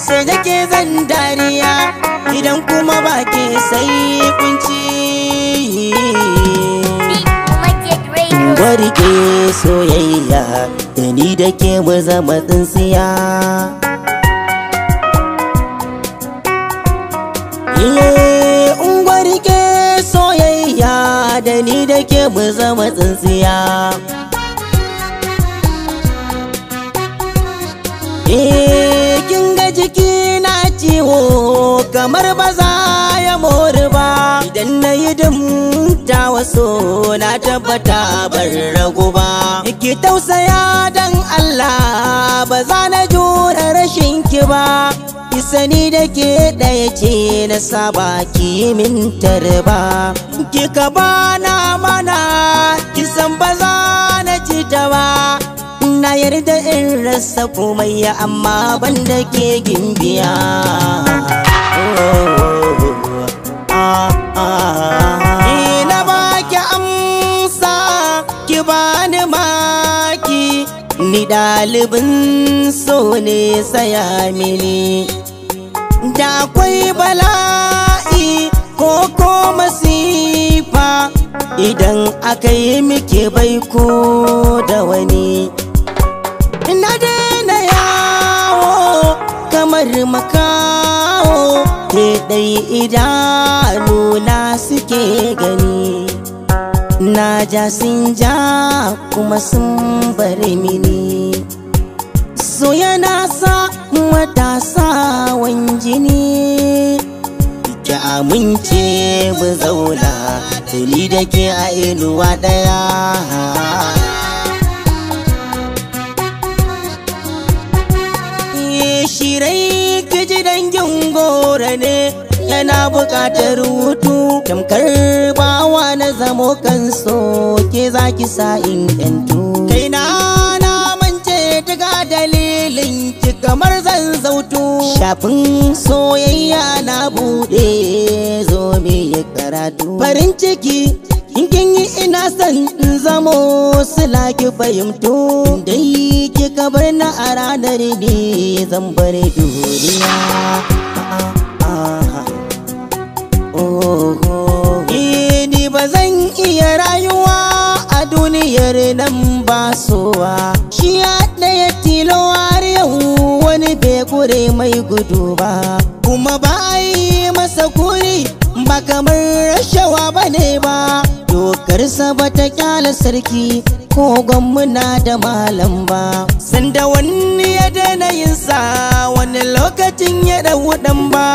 Sai da ke zan dariya, idan kuma ba ke sai kunci. Warke soyayya da ni da ke mu zama tsintsiya. Ungwarke soyayya da ni da ke mu zama tsintsiya. Kin ga jiki na ciwo kamar ba za ya mori ba. Idan na yi dimta wasu na tabbata ban ragu ba. Ki tausaya dan Allah ba za na jure rashin ki ba. Ki sani da ke ɗaya ce na saba ki min tarba. Kika bana mana ki san ba za na ci ta ba. Na yarda in rasa komai amma ban da ke gimbiya. Na baki amsa ki bani maki, ni ɗalibin so ne saya mini. Da akwai bala'i ko masifa idan aka yi miki baiko da wani. Na daina yawo kamar makawo, ke ɗai idanuna suke gani. Na ja sun ja kuma sun bar mini. So yana sa matasa jini. Ki amince mu zauna tuni da ke a inuwa ɗaya. Shirai kiji dangin gora ne yana buƙatar hutu. Tamkar bawa na zamo kanso ke zaki sa in ƴantu. Kaina na mance daga dalilin ki kamar zan zautu. Shafin soyayya na buɗe zo me ya karatu. Farin ciki in kin yi ina son in zamo sila ki fahimto. Dai kika bar na a ranar ne zan bar duniya. Ni ba zan iya rayuwa a duniyar nan ba sowa. Shi ya ɗaya tilo har yau wani bai kure mai gudu ba. Kuma ba a yi masa kuri ba kamar rashawa ba ne ba. Dokarsa ba ta kyala sarki ko gwamna da malam ba. Sanda wani ya daina yin sa wani lokacin ya ɗau ɗan ba.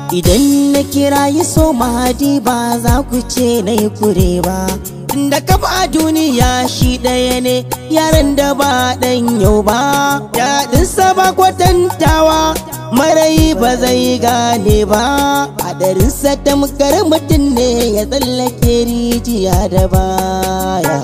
Idan na kira yi so mahadi ba za ku ce na yi kure ba. Tunda kaf a duniya shi ɗaya ne yaran da ba ɗan yau ba. Daɗinsa ba kwatantawa marai ba zai gane ba. Hadarinsa tamkar mutum ne ya tsallake rijiya da baya.